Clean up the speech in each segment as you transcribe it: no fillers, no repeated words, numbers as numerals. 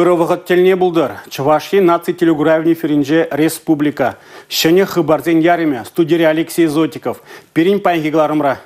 Ырӑ вӑхӑт тӗлне пултӑр. Чӑваш Ен наци телекуравӗн эфирӗнче «Республика». Ҫӗнӗ хыпарсен ярӑмӗ. Студире Алексей Зотиков. Пирӗн паянхи кӑларӑмра.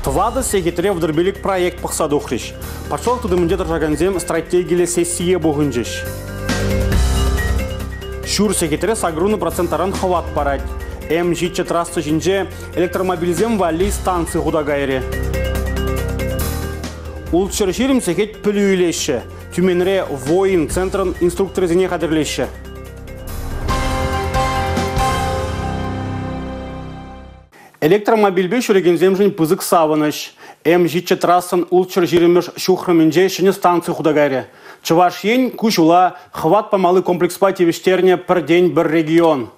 Тӑватӑ сехетре 35 проект пӑхса тухрӗҫ. Патшалӑх тытӑмӗнче тӑрӑшакансем стратегиллӗ сессие пухӑнчӗҫ. Ҫур сехетре 80 процент таран хӑват парать. М7 трасса ҫинче электромобильсем валли станци хута кайрӗ. 620 сехет пӗлӳ илеҫҫӗ. Тюменре воин центрӑн инструкторӗсене хатӗрлеҫҫӗ. Электромобильпе ҫӳрекенсемшӗн пысӑк савӑнӑҫ. М7 трассӑн 620-мӗш ҫухрӑмӗнче ҫӗнӗ станци хута кайрӗ. Чӑваш Ен ку ҫула хӑват памалли комплекспа тивӗҫтернӗ пӗртен-пӗр регион.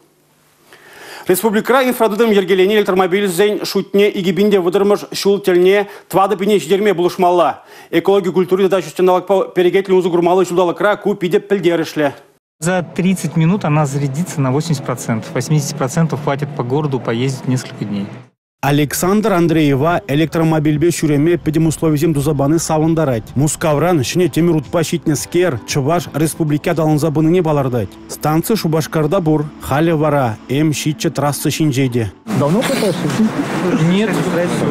Республикӑра инфратытӑм йӗркелени электромобильсен шутне 2030-мӗш ҫул тӗлне 4 пине ҫитерме пулӑшмалла. Экологи культури тата ҫутҫанталӑкпа перекетлӗ усӑ курмалли ҫулталӑкра ку питӗ пӗлтерӗшлӗ. За 30 минут она зарядится на 80%. 80% хватит по городу поездить несколько дней. Александр Андреева электромобильпе ҫӳреме пӗтӗм условисем туса пани савӑнтарать. Мускавран ҫӗнӗ тимӗр утпа ҫитнӗскер Чӑваш Республики аталанса пынине палӑртать. Станци Шупашкарта пур, халӗ вара М7 трасса ҫинче те. Давно катаешься? Нет.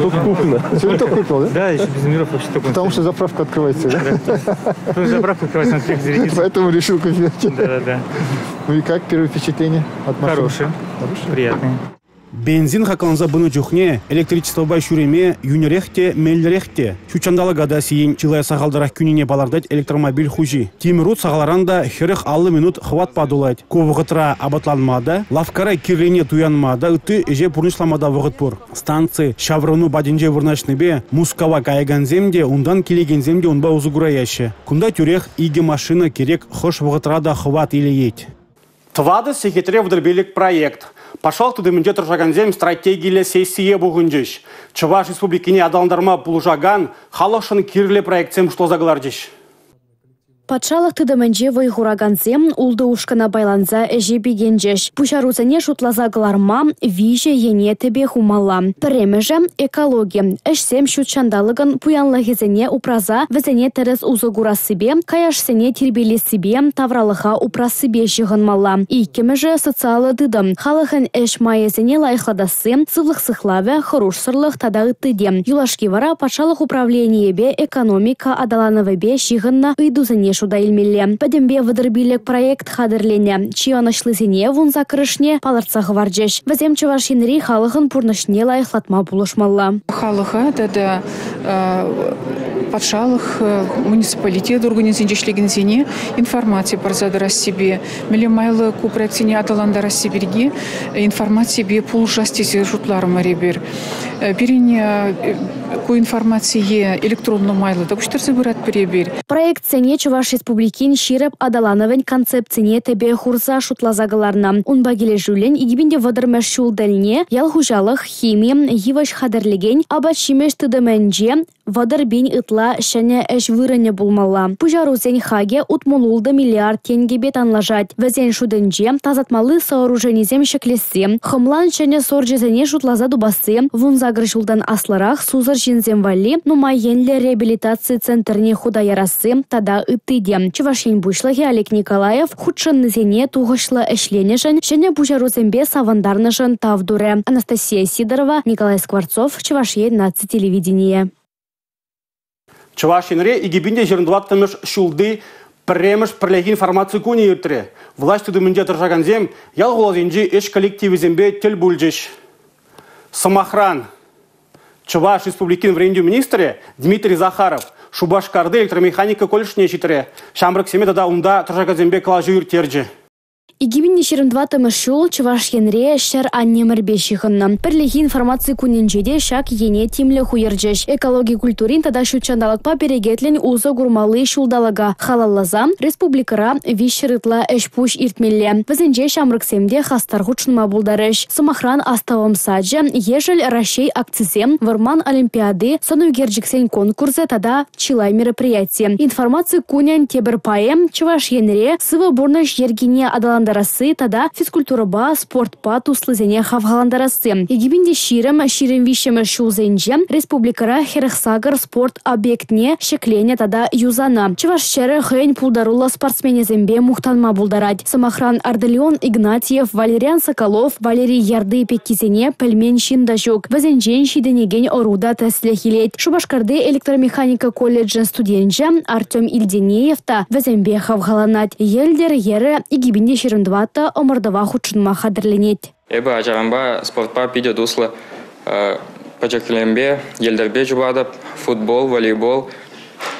Тут куплено. Все это купил, да? Да, еще без миров вообще такой. Потому что заправка открывается, да? Потому заправка открывается, надо всех зарядиться. Поэтому решил купить. Да-да-да. Ну и как первое впечатление от машины? Хорошие. Хорошие? Приятные. Бензин хакланса пынӑ чухне электричествӑпа ҫӳреме йӳнӗрех те, меллӗрех те. Ҫут ҫанталӑка та сиен чылай сахалтарах кӳнине палӑртать электромобиль хуҫи. Тимӗр ут сахалран та 40-50 минут хӑватпа тулать. Ку вӑхӑтра апатланма та, лавккара кирлине туянма та, ытти ӗҫе пурнӑҫлама та вӑхӑт пур. Станци ҫаврӑну патӗнче вырнаҫнипе Мускава каякансем те, унтан килекенсем те унпа усӑ кураяҫҫӗ. Кунта тӳрех икӗ машина кирек хӑш вӑхӑтра та хӑват илеет. Тӑватӑ сехетре 35 проект. Патшалӑх тытӑмӗнче тӑрӑшакансем стратегиллӗ сессие пухӑнчӗҫ. Чӑваш Республикине аталантарма пулӑшакан халӑхшӑн кирлӗ проектсем шутласа кӑларчӗҫ. Патшалӑх тытӑмӗнче вӑй хуракансем ултӑ ушкӑна пайланса ӗҫе пикенчӗҫ. Пуҫарусене шутласа кӑларма виҫӗ ене тӗпе хумалла. Пӗрремӗшӗ – экологи. Ӗҫсем ҫут ҫанталӑкӑн пуянлӑхӗсене упраса вӗсене тӗрӗс усӑ курассипе, каяшсене тирпейлессипе, тавралӑха упрассипе ҫыхӑнмалла. Иккӗмӗшӗ – социаллӑ тытӑм. Халӑхӑн ӗҫ майӗсене лайӑхлатасси, сывлӑх сыхлавӗ, хӑрушсӑрлӑх тата ытти те. Юлашки вара патшалӑх управленийӗпе экономика аталанӑвӗпе ҫыхӑннӑ ыйтусене шута илмелле. Пӗтӗмпе 35 проект хатӗрленӗ. Чи ӑнӑҫлисене 18-шне палӑртса хӑварчӗҫ. Вӗсем Чӑваш Енри халӑхӑн пурнӑҫне лайӑхлатма пулӑшмалла. Халӑха тата патшалӑх муниципалитет органӗсенче ӗҫлекенсене информаци парса тӑрассипе, мӗнле майлӑ ку проектсене аталантарасси пирки информаципе пулӑшас тесе шутларӑмӑр эпир. Пирӗн ку информацие электронлӑ майлӑ та пуҫтарса пыратпӑр эпир. Проектсене Чӑваш Республикин ҫирӗп аталанӑвӗн концепцине тӗпе хурса шутласа кӑларнӑ. Унпа килӗшӳллӗн 2030-мӗш ҫул тӗлне ял хуҫалӑх, хими, йывӑҫ хатӗрлекен, апат-ҫимӗҫ тытӑмӗнче 30 пин ытла ҫӗнӗ ӗҫ вырӑнӗ пулмалла. Пуҫарусен хакӗ 66 миллиард тенкӗпе танлашать. Вӗсен шутӗнче тасатмалли сооруженисем ҫӗклесси, хӑмлан ҫӗнӗ сорчӗсене шутласа тупасси, 18 ҫултан аслӑрах сусӑр ҫынсем валли нумай енлӗ реабилитаци центрне хута ярасси тата ытти те. Чӑваш Ен Пуҫлӑхӗ Олег Николаев хутшӑннисене тухӑҫлӑ ӗҫленӗшӗн, ҫӗнӗ пуҫарусемпе савӑнтарнӑшӑн тав турӗ. Анастасия Сидорова, Николай Скворцов, Чӑваш Ен наци телевиденийӗ. Чӑваш Енре 2024-мӗш ҫулти пӗрремӗш пӗрлехи информаци кунӗ иртрӗ. Влаҫ тытӑмӗнче тӑрӑшакансем ял-хуласенчи ӗҫ коллективӗсемпе тӗл пулчӗҫ. Сӑмахран, Чӑваш Республикин вӗрентӳ министрӗ Дмитрий Захаров Шупашкарти электромеханика колледжне ҫитрӗ. Ҫамрӑксемпе тата унта тӑрӑшакансемпе калаҫу ирттерчӗ. 2024-мӗш ҫул Чӑваш Енре ҫӗр аннемӗрпе ҫыхӑннӑ. Пӗрлехи информаци кунӗнче те ҫак ене тимлӗх уйӑрчӗҫ. Экологи культурин тата ҫут ҫанталӑкпа перекетлӗн усӑ курмалли ҫулталӑка халалласа республикӑра 300 ытла ӗҫ-пуҫ иртмелле. Вӗсенче ҫамрӑксем те хастар хутшӑнма пултарӗҫ. Сӑмахран, Астӑвӑм сачӗ, Ешӗл Раҫҫей акцисем, Вӑрман олимпиади, сӑн ӳкерчӗксен конкурсӗ тата чылай мероприяти. Информаци кунӗн тепӗр пайӗ Чӑваш Енре сывӑ пурнӑҫ йӗркине аталантарасси. аталантарасси тата физкультурӑпа, спортпа туслисене хавхалантарасси. 2020-2023 ҫулсенче республикӑра 48 спорт объектне ҫӗкленӗ тата юсанӑ. Чӑваш ҫӗрӗ хӑйӗн пултаруллӑ спортсменӗсемпе мухтанма пултарать. Сӑмахран, Ардалион Игнатьев, Валериан Соколов, Валерий Ярды пеккисене пӗлмен ҫын та ҫук. Вӗсенчен ҫитӗнекен ӑру та тӗслӗх илет. Шупашкарти электромеханика колледжӗн студенчӗ Артем Ильденеев та вӗсемпе хавхаланать. Йӗлтӗр йӗрӗ 2024 ӑмӑртӑва хутшӑнма хатӗрленет. Эпӗ ачаранпа спортпа питӗ туслӑ. Пӗчӗкренпе йӗлтӗрпе чупатӑп, футбол, волейбол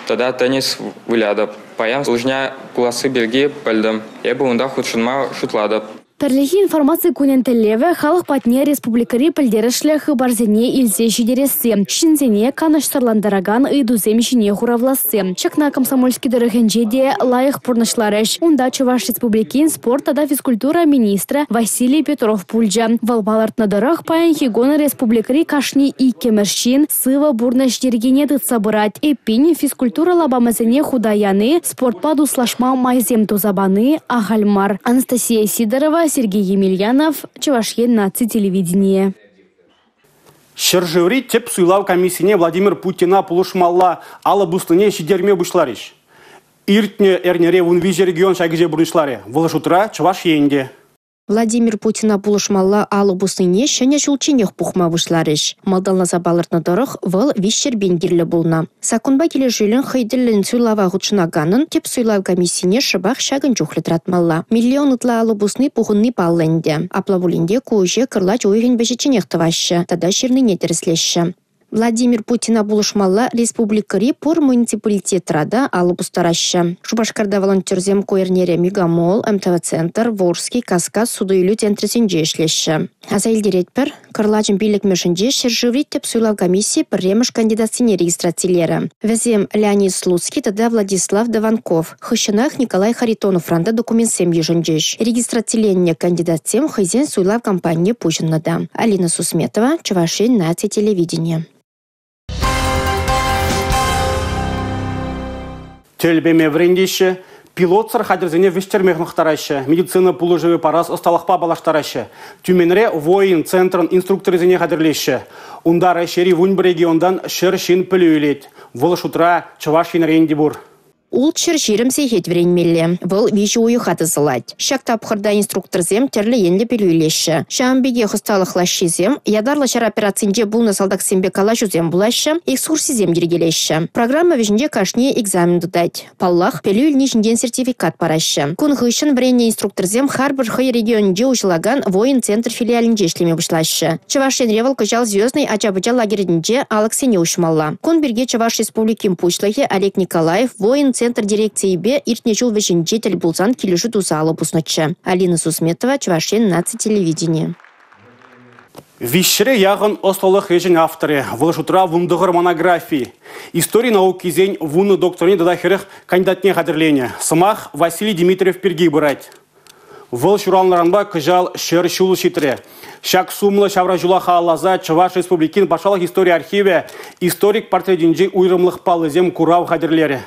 тата теннис вылятӑп. Паян лыжня пуласси пирки пӗлтӗм. Эпӗ унта хутшӑнма шутлатӑп. Пӗрлехи информаци кунӗн тӗллевӗ – халӑх патне республикӑри пӗлтерӗшлӗ хыпарсене илсе ҫитересси, ҫынсене канӑҫсӑрлантаракан ыйтусем ҫине хуравласси. Ҫакна Комсомольски тӑрӑхӗнче те лайӑх пурнӑҫларӗҫ. Унта Чӑваш Республикин спорт тата физкультура министрӗ Василий Петров пулчӗ. Вӑл палӑртнӑ тӑрӑх, паянхи кун республикӑри кашни иккӗмӗш ҫын сывӑ пурнӑҫ йӗркине тытса пырать. Эппин, физкультура лапамӗсене хута яни спортпа туслашма майсем туса пани ахаль мар. Анастасия Сидорова, Сергей Емельянов, Чӑваш Ен наци телевиденийӗ. Ҫӗршыври тӗп суйлав комиссине Владимир Путина пулӑшмалла алӑ пуснине ҫитерме пуҫларӗҫ. Иртнӗ эрнере 13 регион ҫак ӗҫе пурнӑҫларӗ. Вӑл шутра Чӑваш Ен те. Владимир Путина пулӑшмалла алӑ пуснине ҫӗнӗ ҫулчченех пухма пуҫларӗҫ. Малтанласа палӑртнӑ тӑрӑх, вӑл 300 пин кирлӗ пулнӑ. Саккунпа килӗшӳллӗн хӑй тӗллӗн суйлава хутшӑнаканӑн тӗп суйлав комиссине шӑпах ҫакӑн чухлӗ тӑратмалла. Миллион ытла алӑ пусни пухӑнни паллӑ ӗнтӗ. Апла пулин те ку ӗҫе кӑрлач уйӑхӗн вӗҫӗчченех тӑваҫҫӗ тата ҫырнине тӗрӗслеҫҫӗ. Владимир Путина пулӑшмалла республикӑри пур муниципалитетра та алӑ пустараҫҫӗ. Шупашкарта волонтерсем ку эрнере Мегамолл, МТВ-центр, Волжский, Каскад суту-илӳ центрӗсенче ӗҫлеҫҫӗ. Аса илтеретпӗр, кӑрлачӑн 5-мӗшӗнче ҫӗршыври тӗп суйлав комиссийӗ пӗрремӗш кандидатсене регистрацилерӗ. Вӗсем Леонид Слуцкий тата Владислав Дованков. Хыҫҫӑнах Николай Харитоновран та документсем йышӑнчӗҫ. Регистрациленнӗ кандидатсем хӑйсен суйлав кампанине пуҫӑннӑ та. Алина Сусметова, Чӑваш Ен наци телевиденийӗ. Тӗл пеме вӗрентеҫҫӗ, пилотсӑр хатӗрсене вӗҫтерме хӑнӑхтараҫҫӗ, медицина пулӑшӑвӗ парас ӑсталӑхпа паллаштараҫҫӗ. Тюменре воин центрӑн инструкторӗсене хатӗрлеҫҫӗ. Унта Раҫҫейри 11 регионтан 100 ҫын пӗлӳ илет. Вӑл шутра Чӑваш Енрен те пур. 620 сехет вӗренмелле. Вӑл 3 уйӑха тӑсӑлать. Ҫак тапхӑрта инструкторсем тӗрлӗ енлӗ пӗлӳ илеҫҫӗ. Ҫавӑн пекех ӑсталӑх лаҫҫисем, ятарлӑ ҫар операцинче пулнӑ салтаксемпе калаҫусем пулаҫҫӗ, экскурсисем йӗркелеҫҫӗ. Программа вӗҫӗнче кашни экзамен тытать. Паллах, пӗлӳ илни ҫинчен сертификат параҫҫӗ. Кун хыҫҫӑн вӗреннӗ инструкторсем харпӑр хӑй регионӗнче уҫӑлакан воин центр филиалӗнче ӗҫлеме пуҫлаҫҫӗ. Чӑваш Енре вӑл кӑҫал «Звездный» ача-пӑча лагерӗнче алӑксене уҫмалла. Кун пирки Чӑваш Республикин Пуҫлӑхӗ Олег Николаев воин центр дирекцийӗпе иртнӗ ҫул вӗҫӗнче тӗл пулсан килӗшӳ туса алӑ пуснӑччӗ. Алина Сусметова, Чӑваш Ен наци телевиденийӗ. Виҫҫӗре яхӑн ӑслӑлӑх ӗҫӗн авторӗ. Вӑл шутра 19 монографи. Истори наукисен 10 докторне тата 40 кандидатне хатӗрленӗ. Сӑмах Василий Дмитриев пирки пырать. Вӑл ҫуралнӑранпа кӑҫал 100 ҫул ҫитрӗ. Ҫак сумлӑ ҫавра ҫула халалласа Чӑваш Республикин патшалӑх истори архивӗ историк портретӗнчи уйрӑмлӑх паллисем курав хатӗрлерӗ.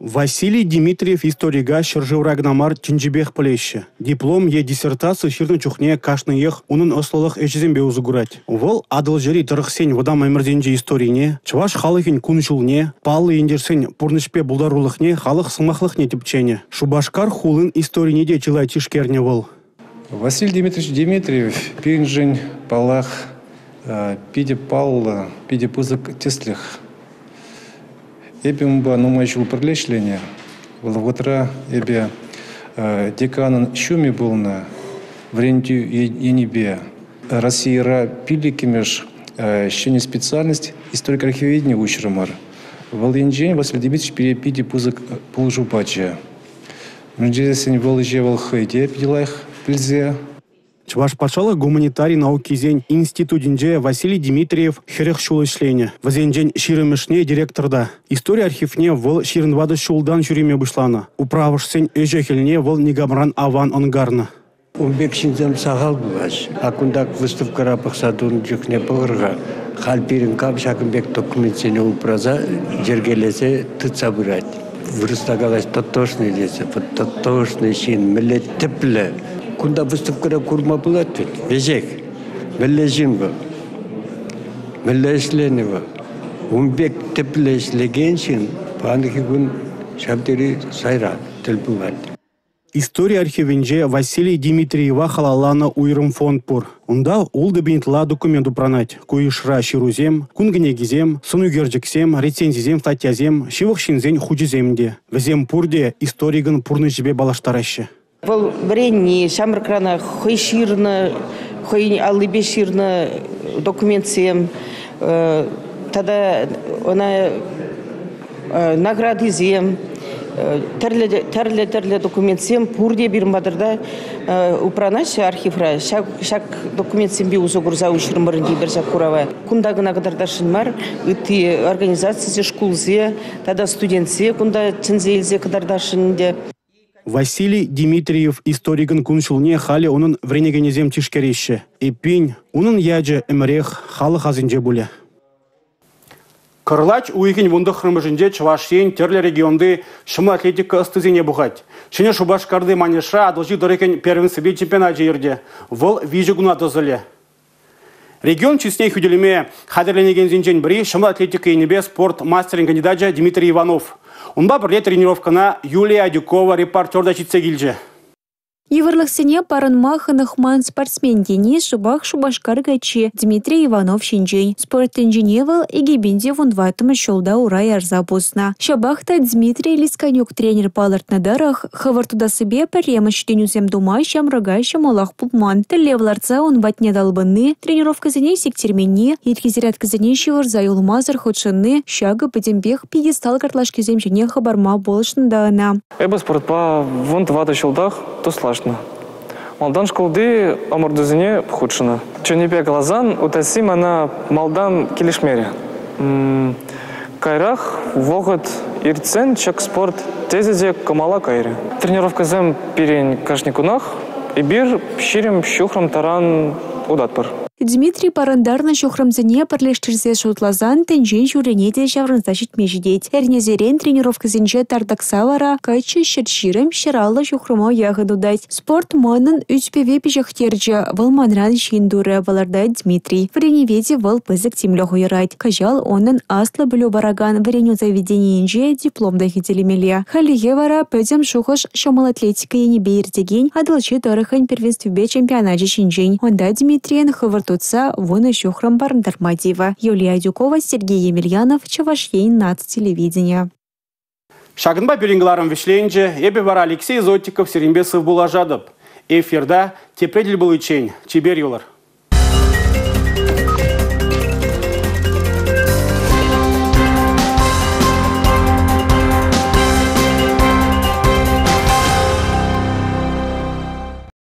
Василий Дмитриев историка ҫӗршывра кӑна мар, тӗнчипех пӗлеҫҫӗ. Диплом е диссертаци ҫырнӑ чухне кашниех унӑн ӑслӑлӑх ӗҫӗсемпе усӑ курать. Вӑл Атӑлҫӑри тӑрӑхсен вӑтам ӗмӗрсенчи историне, чӑваш халӑхӗн кун-ҫулне, паллӑ ентешсен пурнӑҫпе пултарулӑхне, халӑх сӑмахлӑхне тӗпченӗ. Шупашкар хулин историне те чылай тишкернӗ вӑл. Василий Дмитриевич Дмитриев пирӗншӗн, паллах, питӗ паллӑ, питӗ пысӑк тӗслӗх. Эпӗ унпа нумай ҫул пӗрле ӗҫленӗ. Вӑл вӑхӑтра эпӗ деканӑн ҫумӗ пулнӑ вӗрентӳ енӗпе. Российӑра 5-мӗш ҫӗнӗ специальность историк архивоведени уҫрӑмӑр. Вӑл енчен Василий Дмитриевич пире питӗ пысӑк пулӑшу пачӗ. Мӗншӗн вӑл ӗҫе вӑл хӑй те питӗ лайӑх пӗлсе. Чӑваш патшалӑх гуманитари наукисен институтӗнче Василий Дмитриев 40 ҫул ӗҫленӗ. Вӗсенчен 20-мӗшне директорта. Истори архивне вӑл 24 ҫултан ҫӳреме пуҫланӑ. Управӑшсен ӗҫӗ-хӗлне вӑл никамран аван ӑнкарнӑ. Ун пек ҫынсем сахал пулаҫҫӗ. А кунта выставкӑра пӑхса тунӑ чухне пӑхӑр-ха, халь пирӗн кам ҫакӑн пек документсене упраса, йӗркелесе тытса пырать. Вырӑсла калаҫ тотожный тесе, тотожный ҫын, мӗнле тӗплӗ. Кунта выставкӑра курма пулать вӗт, веҫех. Мӗнле ҫын вӑл, мӗнле ӗҫленӗ вӑл. Ун пек тӗплӗ ӗҫлекен ҫын паянхи кун ҫав тери сайра тӗл пулать. Истори архивӗнче Василий Димитриева халалланӑ уйрӑм фонд пур. Унта 6000 ытла документ упранать. Ку йышра ҫырусем, кун кӗнекисем, сӑн ӳкерчӗксем, рецензисем, статьясем, ҫывӑх ҫынсен хучӗсем те. Вӗсем пурте историкӑн пурнӑҫӗпе паллаштараҫҫӗ. Вӑл вӗренни, ҫамрӑкранах хӑй ҫырнӑ, хӑйӗн аллипе ҫырнӑ документсем тата ӑна наградисем, тӗрлӗ-тӗрлӗ документсем пурте пирӗн патӑрта упранаҫҫӗ архивра. Ҫак документсемпе усӑ курса уҫрӑмӑр ӗнтӗ ҫак курава. Кунта кӑна кӑтартасшӑн мар, ытти организацисем, шкулсем тата студентсем кунта чӗнсе илсе кӑтартасшӑн ӗнтӗ. Василий Димитриев историкӑн кун-ҫулне халӗ унӑн вӗренекенӗсем тишкереҫҫӗ. Эппин, унӑн ячӗ ӗмӗрех халӑх асӗнче пулӗ. Кӑрлач уйӑхӗн 19-мӗшӗнче Чӑваш Ен тӗрлӗ регионти ҫӑмӑл атлетика ӑстисене пухать. Ҫӗнӗ Шупашкарти Манежра Атӑлҫи тӑрӑхӗн первенствипе чемпионачӗ иртӗ. Вӑл 3 куна тӑсӑлӗ. Регион чысне хӳтӗлеме хатӗрленекенсенчен пӗри ҫӑмӑл атлетика енӗпе спорт мастерӗн кандидачӗ Дмитрий Иванов. Унпа пӗрле тренировкӑна Юлия Адюкова репортер та ҫитсе килчӗ. Йывӑрлӑхсене парӑнма хӑнӑхман спортсмен тени шӑпах Шупашкар каччи Дмитрий Иванов ҫинчен. Спорт тӗнчине вӑл 2014-мӗш ҫулта ура ярса пуснӑ. Ҫапах та Дмитрий Лисканюк тренер палӑртнӑ тӑрӑх, хӑвӑрт утассипе пӗрремӗш ҫитӗнӳсем тума ҫамрӑка ҫӑмӑлах пулман. Тӗллев лартса ун патне талпӑнни, тренировкӑсене сиктерменни, ирхи зарядкӑсене ҫывӑрса юлмасӑр хутшӑнни ҫакӑ пӗтӗмпех пьедестал картлашкисем ҫине хӑпарма пулӑшнӑ та ӑна. Эпӗ спортпа 14 ҫултах туслашнӑ. Малтан шкулти ӑмӑртусене хутшӑннӑ. Чӑннипе каласан, утасси мана малтан килӗшмерӗ. Кайрах вӑхӑт иртсен ҫак спорт тӗсӗ те кӑмӑла кайрӗ. Тренировкӑсем пирӗн кашни кунах. Эпир 20 ҫухрӑм таран утатпӑр. Дмитрий парӑнтарнӑ ҫухрӑмсене пӗрлештерсе шутласан тӗнчен ҫуррине те ҫаврӑнса ҫитме ҫитет. Эрнесерен тренировкӑсенче тар тӑкса вара каччӑ 120-150 ҫухрӑма яхӑн утать. Спорт манӑн ӳт-пӗве пиҫӗхтерчӗ, вӑл манран ҫын турӗ, палӑртать Дмитрий. Вӗренӗве те вӑл пысӑк тимлӗх уйӑрать. Кӑҫал унӑн аслӑ пӗлӳ паракан вӗренӳ заведенийӗнче диплом та хӳтӗлемелле. Хальлӗхе вара пӗтӗм шухӑш ҫӑмӑл атлетика енӗпе иртекен Атӑлҫи тӑрӑхӗн первенствипе чемпионачӗ ҫинчен. Унта Дмитрийӗн хӑвӑрт утса 10 ҫухрӑм парӑнтарма тивӗ. Юлия Адюкова, Сергей Емельянов, Чӑваш Ен наци телевиденийӗ. Ҫакӑнпа пирӗн кӑларӑм вӗҫленчӗ. Эпӗ вара Алексей Зотиков сирӗнпе сывпуллашатӑп. Эфирта тепре тӗл пуличчен чипер юлӑр.